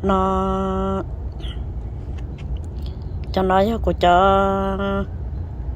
no, cov no yog kuv cov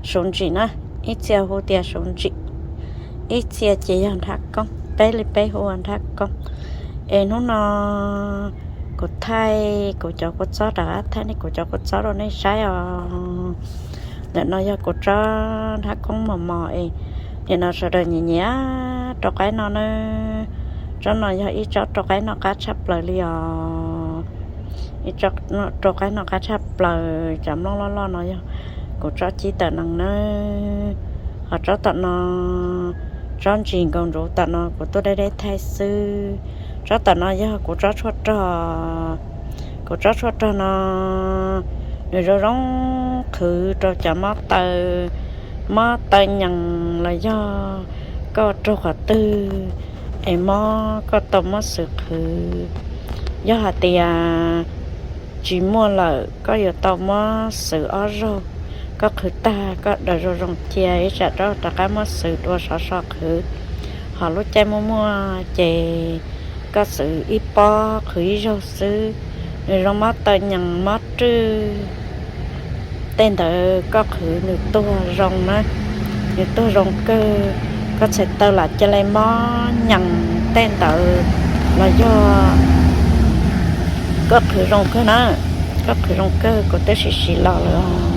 suv ntsim na, ib txhia hu tias suv ntsim, ib txhia ces yog nrhab koob, peb li peb hu ua nrhab koob. Es hnub no kuv thaij kuv cov kua txob rov qab thaij nej kuv cov kua txob rau nej saib os. Ntawm no yog kuv tsob nrhab koob mos mos es nim no sawv daws nyiam nyiam rau qaib no na. Tsob no yog ib tsob rau qaib noj qab tshaj plaws li os. Ib tsob rau qaib noj qab tshaj plaws, cov nplooj loj loj no yog kuv tsob cib tawm nees na. Ho tsob tom no, tsob ntsis nkaus ntsuv tom no kuv tuaj deb deb thaij xwb. Tsob tom no yog kuv tsob tshuaj rog. Kuv tsob tshuaj rog no nws zoo zoo qhwv rau cov mob taw, mob taw nyees los yog koj raug qhov twg es mob koj tau muab xwv qhwv. Yog hais tias tsis muaj lawm koj yuav tau muab xwv ob zaug, koj qhwv tag koj daws zoo zoo cia ib tsam rov rov qab muab xwv dua sov so qhwv. Ho lub caij muaj muaj ces koj xwv ib pob qhwv ib zaug xwb. Nws zoo mob taw nyees mob rwj, tej ntawd koj qhwv nws tuag zoo na, nws tuag zoo kawg. Koj txhais taw lam cia li mob nyees tej ntawd los yog koj qhwv zoo kawg na, koj qhwv zoo kawg. Kuv twb sim siv los lawm,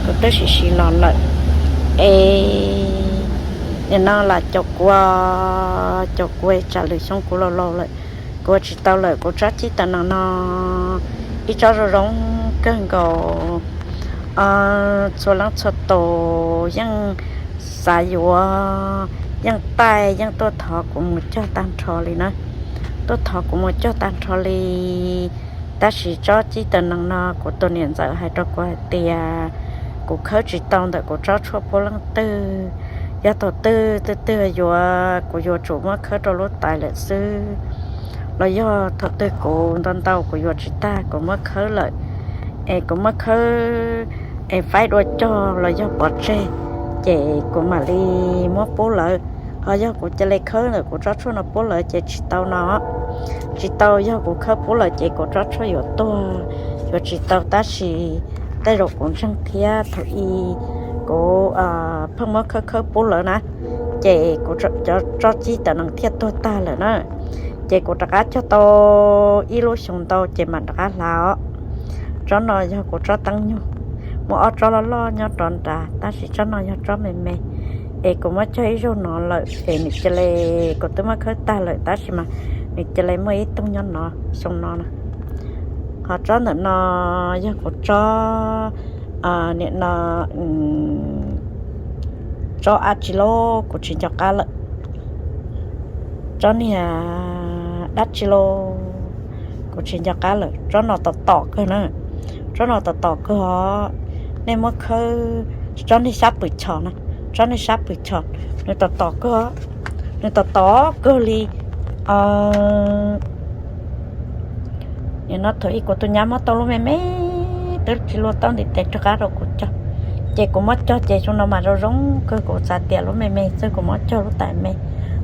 kuv twb sim siv los lawm. Es nim no lam caum kua, caum kua tsam lwm xyoo kuv laus laus lawm, kuv ua tsis tau lawm. Kuv tsob cib tawm nees no ib tsob zoo zoo kawg nkaus. Txhua leej txhua tus yeej xav yuav, yeej taij yeej tuaj thov kuv mus cog tag nrho li na, tuaj thov kuv mus cog tag nrho li. Tab sis tsob cib tawm nees no kuv tus niam ntxawm hais rau kuv hais tias kuv khawb tsis tau ntawm kuv tsob tshuaj puab leej twg. Yog thaum twg twg twg yuav, kuv yuav tsum muab khawb rau lub tais lawm xwb. Los yog thaum twg kuv ntau ntau kuv yuav tsis tag kuv muab khawb lawm, es kuv muab khawb es faib dua cog los yog pov tseg, ces kuv mam li muab pub lawv. Ho yog kuv cia li khawb ntawm kuv tsob tshuaj no pub lawv ces tsis tau no, tsis tau. Yog kuv khawb pub lawm ces kuv tsob tshuaj yuav tuag, yuav tsis tau. Tab sis tej zaum kuv ntseeg thiab thaum ub kuv pheej muab khawb khawb pub lawv na, ces kuv tsob cib tawm nees thiaj tuag tag lawm na. Ces kuv rov qab cog tau ib lub xyoo ntau ces mam rov qab hla os. Tsob no yog kuv tsob teeb nyug, muaj ob tsob loj loj nyob rov nrad, tab sis tsob no yog tsob me me. Es kuv muab cog ib zaug no lawm es nws cia li, kuv twb muab khawb tag lawm tab sis mas nws cia li muaj ib toog nyob no xyoo no na. Ho tsob ntawm no yog kuv tsob, nim no tsob ab tsi lauj, kuv tsis nco qab lawm. Tsob niag dab tsi lauj, kuv tsis nco qab lawm. Tsob no tom tom kawg na, tsob no tom tom kawg os. Nej muab khawb, tsob niag sab pwm chos na, tsob niag sab pwm chos, nws tom tom kawg, nws tom tom kawg li. Nim no thaum ub kuv tus nyab muab tau lub me me, twb tsis luag tau ntiv tes rov qab rau kuv cog, ces kuv muab cog ces xyoo no mas zoo zoo kawg. Kuv xav tias lub me me xwb kuv muab cog lub tais me,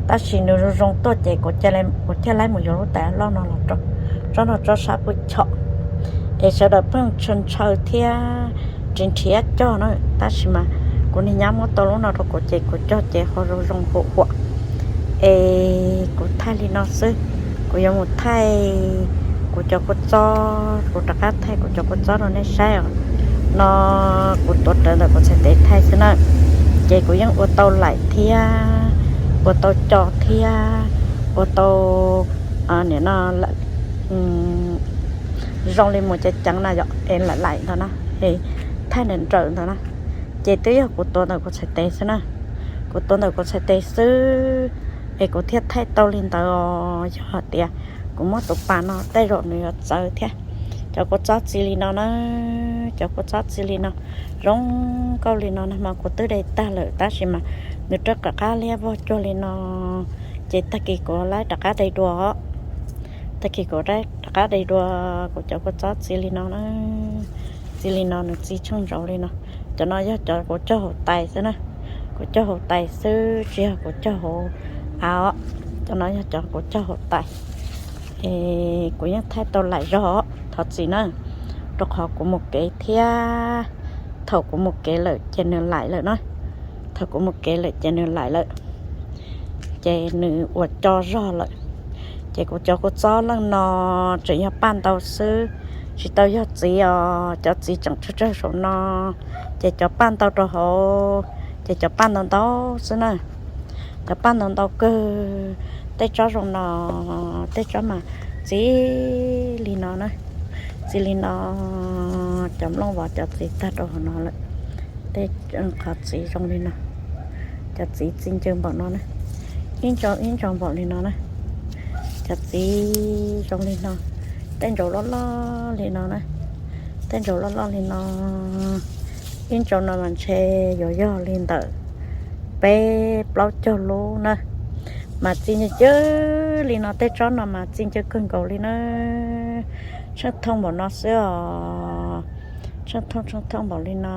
tab sis nws zoo zoo tuaj ces kuv thiaj li mus yuav lub tais loj no los rau. Tsob no tsob sab pwm chos, es sawv daws pheej ntshaw ntshaw thiab nrhiav nrhiav cog na, tab sis mas kuv niag nyab muab tau lub no rau kuv ces kuv cog ces ho zoo zoo huam huam. Es kuv thaij li no xwb, kuv yuav mus thaij kuv cov kua txob, kuv rov qab thaij kuv cov kua txob rau nej saib os. No kuv tuav rawv ntawm kuv txhais tes thaij xwb na, ces kuv yeej ua tau laim thiab, ua tau co thiab, ua tau nim no zoo li mus ceev ceev na yom, es laim laim ntawd na, es thaij nrawm nrawm ntawd na, ces twb yog kuv tuav ntawm kuv txhais tes xwb na. Kuv tuav ntawm kuv txhais tes xwb, es kuv thiaj thaij tau li ntawd os. Yog hais tias kuv muab tus pas no tej zaum nws yuav txawv thiab. Cov kua txob txi li no na, cov kua txob txi li no, zoo nkauj li no na mas kuv twb de tag lawm tab sis mas nws rov qab liab vog cuag li no, ces tag kis kuv laib rov qab de dua. Tag kis kuv rov qab de dua, kuv cov kua txob txi li no na, txi li no, nws txi tsheej ntsaud li no. Cov no yog cov kuv cog hauv tais xwb na, kuv cog hauv tais xwb tsis yog kuv cog hauv av os. Cov no yog cov kuv cog hauv tais. Es kuv yeej thaij tau laim zog, thov txim na, rau qhov kuv mus kev thiab. Thaum kuv mus kev lawm ces nws laim lawm na. Thaum kuv mus kev lawm ces nws laim lawm, ces nws ua co zog lawm. Ces kuv cov kua txob leej no tseem yog paj ntau xwb, tsis tau yog txiv os. Cov txiv tseem tsawg tsawg saum no, ces cov paj ntau rau hauv, ces cov paj ntau ntau xwb na. Cov paj ntau ntau kawg. Tej tsob zoo no, tej tsob mas txiv li no na, txiv li no. Cov nplooj vov cov txiv tag rau hauv no lawm. Tej qhov txiv zoo li no, cov txiv txiv ncw npaum no na, ib ntsaus ib ntsaus npaum li no na. Cov txiv zoo li no, tej ntsaus loj loj li no na, tej ntsaus loj loj li no. Ib ntsaus no mas ntshe yuav yog li ntawm peb plaub caug lub na, mas txiv ncw ncw li no. Tej tsob no mas txiv ncw kawg nkaus li na. Tsheej thooj npaum no xwb os, tsheej thooj tsheej thooj npaum li no.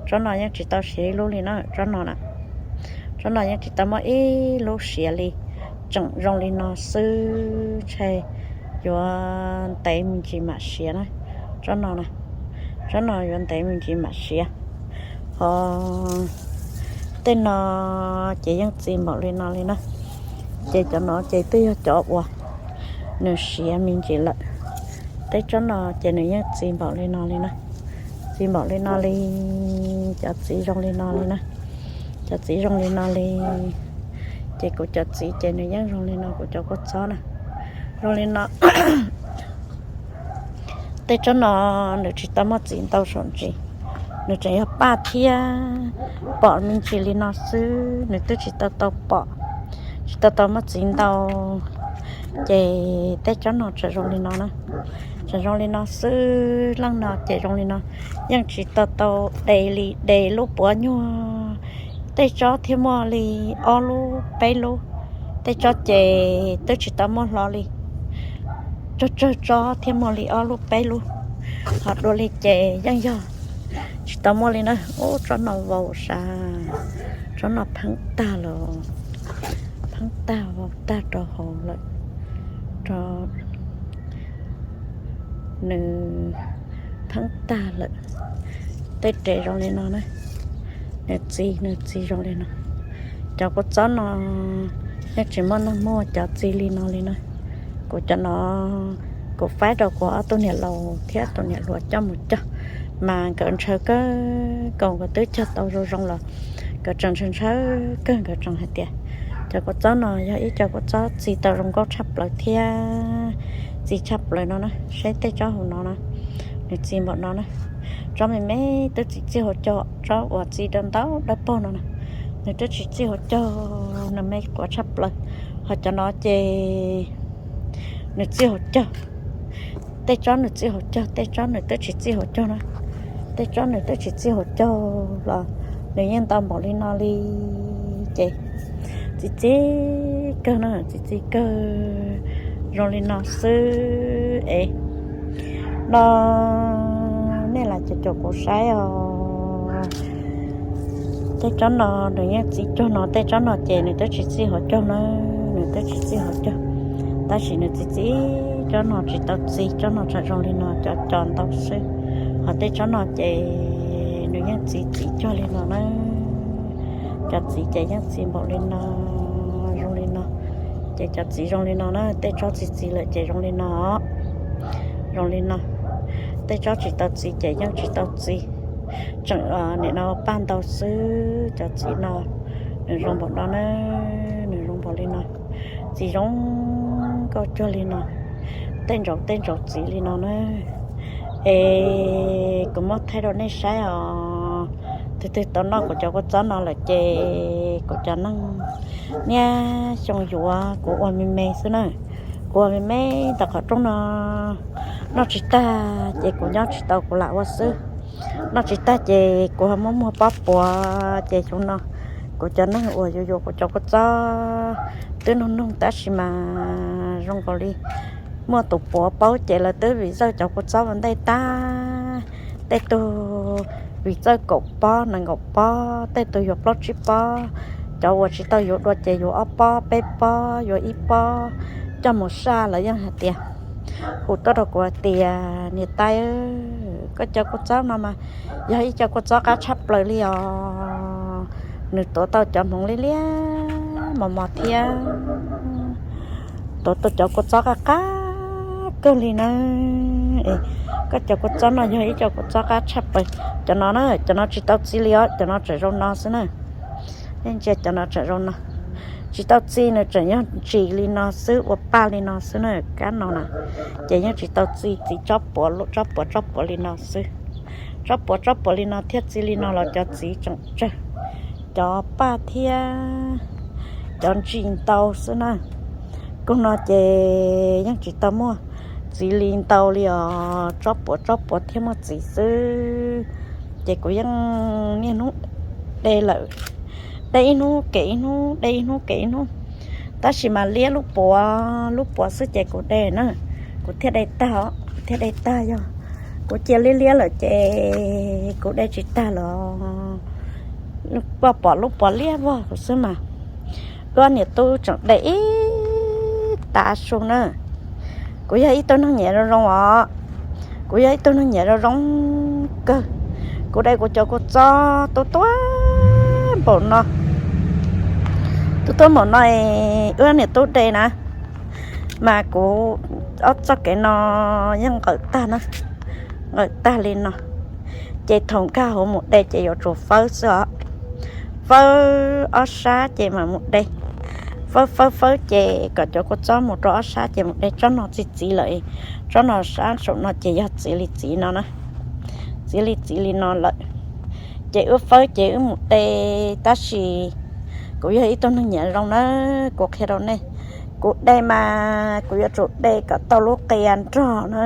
Tsob no yeej tsis tau siav ib lub li na, tsob no na. Tsob no yeej tsis tau muaj ib lub siav li, tseem zoo li no xwb ntshe yuav ntev me ntsis mam siav na. Tsob no na, tsob no yuav ntev me ntsis mam siav. Ho tej no ces yeej txiv npaum li no li na. Ces cov no ces twb yog cov uas nws siav me ntsis lawm. Tej tsob no ces nws yeej txiv npaum li no li na, txiv npaum li no li. Cov txiv zoo li no li na, cov txiv zoo li no li. Ces kuv cov txiv ces nws yeej zoo li no, kuv cov kua txob na, zoo li no. Tej tsob no nws tsis tau muaj txiv ntau saum ntsis, nws tseem yog paj thiab, pom me ntsis li no xwb, nws twb tsis tau tau pom, tsis tau tau muaj txiv ntau. Ces tej tsob no tseem zoo li no na, tseem zoo li no xwb. Leej no ces zoo li no, yeej tsis tau tau de li, de lub puav nyuag. Tej tsob thiaj muaj li ob lub peb lub, tej tsob ces twb tsis tau muaj hlo li. Tsawg tsawg tsob thiaj muaj li ob lub peb lub, ho dua li ces yeej yog tsis tau muaj li na. Ub, tsob no vau sav, tsob no pheeb tag lawm, pheeb tag vau tag rau hauv lawm, rau nws pheeb tag lawm. Tej res zoo li no na, nws txiv, nws txiv zoo li no. Cov kua txob no yeej tsis muaj neeg muag cov txiv li no li na. Kuv cov no kuv faib rau kuv ob tug niam laus thiab tus niam hluas coj mus cog, mas nkawd ntshaw kawg nkaus, nkawd twb cog tau zoo zoo los nkawd tseem ntshaw ntshaw kawg, nkawd tseem hais tias cov kua txob no yog ib co kua txob txiv tau zoo nkauj tshaj plaws thiab, txiv tshaj plaws no na. Saib tej tsob hauv no na, nws txiv npaum no na. Tsob me me twb tsis txij hauv caug, tsob uas txiv dawb ntau dawb paug no na, nws twb tsis txij hauv caug, nws me quav tshaj plaws. Ho cov no ces nws txij hauv caug. Tej tsob nws txij hauv caug, tej tsob nws twb tsis txij hauv caug na. Tej tsob nws twb tsis txij hauv caug los nws yeej ntau npaum li no li. Ces txiv txiv kawg na, txiv txiv kawg, zoo li no xwb es. No nej lam caum caum kuv saib os. Tej tsob no nws yeej txiv cuag no, tej tsob no ces nws twb tsis txij hauv caug na, nws twb tsis txij hauv caug. Tab sis nws txiv txiv, tsob no tsis tau txiv, tsob no tseem zoo li no, cov co ntau xwb. Ho tej tsob no ces nws yeej txiv txiv cuag li no na. Cov txiv ces yeej txiv npaum li no, zoo li no. Ces cov txiv zoo li no na, tej tsob txiv txiv lawm ces zoo li no, zoo li no. Tej tsob tsis tau txiv ces yeej tsis tau txiv, tseem nim no paj ntau xwb. Cov txiv no nws zoo npaum no na, nws zoo npaum li no, txiv zoo nkauj cuag li no, tej ntsaus tej ntsaus txiv li no na. Es kuv muab thaij rau nej saib os. Tus twg tau noj kuv cov kua txob no lawm ces kuv cov neeg niaj xyoo yuav kuv ua me me xwb na. Kuv ua me me ntawm qhov rooj no, noj tsis tag ces kuv nyob tsis tau kuv lam ua xwb. Noj tsis tag ces kuv ho muab muag pob puav ces xyoo no kuv cov neeg uas yuav yuav kuv cov kua txob twb noog noog tab sis mas zoo nkaus li muaj tus puav paub ces lawv twb vim zawj cov kua txob ua ntej tag. Tej tug vim zawj kaum pob nees nkaum pob, tej tug yuav plaub tsib pob. Cov uas tsis tau yuav dua ces yuav ob pob peb pob, yuav ib pob, coj mus saj lawv yeej hais tias, hu tuaj rau kuv hais tias, niam tais, koj cov kua txob no mas yog ib co kua txob qab tshaj plaws li os. Nws tuav tau cov hmoov liab liab mos mos thiab tuav tau cov kua txob qab qab kawg li na. Koj cov kua txob no yog ib co kua txob qab tshaj plaws. Cov no na, cov no tsis tau txi li os, cov no tseem zoo no xwb na. Ntsia cov no tseem zoo no, tsis tau txi, nws tseem yog ntsis li no xwb, ua paj li no xwb na, kab no na. Ces yeej tsis tau txi, txiv tsob puav, tsob puav tsob puav li no xwb. Tsob puav tsob puav li no thiaj txi li no los cov txiv tseem tsawg, cov paj thiab cov ntsis ntau xwb na. Kug no ces yeej tsis tau muaj txiv li ntau li os, tsob puav tsob puav thiaj muaj txiv xwb. Ces kuv yeej niaj hnub de lawm, de ib hnub kev ib hnub, de ib hnub kev ib hnub, tab sis mas liab lub puav, lub puav xwb ces kuv de na, kuv thiaj de tag os, kuv thiaj de tag. Yog kuv cia liab liab lawm ces kuv de tsis tag lawm. Poj pom lub puav liab vog kuv xwb mas. Wb niam tub tseem de ib tav su na. Kuv yog ib tug neeg nyiam zoo zoo os, kuv yog ib tug neeg nyiam zoo zoo kawg. Kuv de kuv cov kua txob tuab tuab npaum no, tuab tuab npaum no, wb niam tub de na, mas kuv ob txoj kev no yeej nqawm tag na, nqawm tag li no. Ces thaum nkag hauv mus de ces yuav tsum fawb xwb os, fawb ob sab ces mam mus de. Fawb fawb fawb ces kom cov kua txob mus rau ob sab ces mus de. Tsob no txi txiv lawm, tsob no sab saum no ces yog txiv li txiv no na, txiv li txiv li no lawm. Ces wb fawb ces wb mus de, tab sis kuv yog ib tug neeg nyiam zoo na, kuv qhia rau nej, kuv de mas kuv yuav tsum de kom tau lub qia nrog na.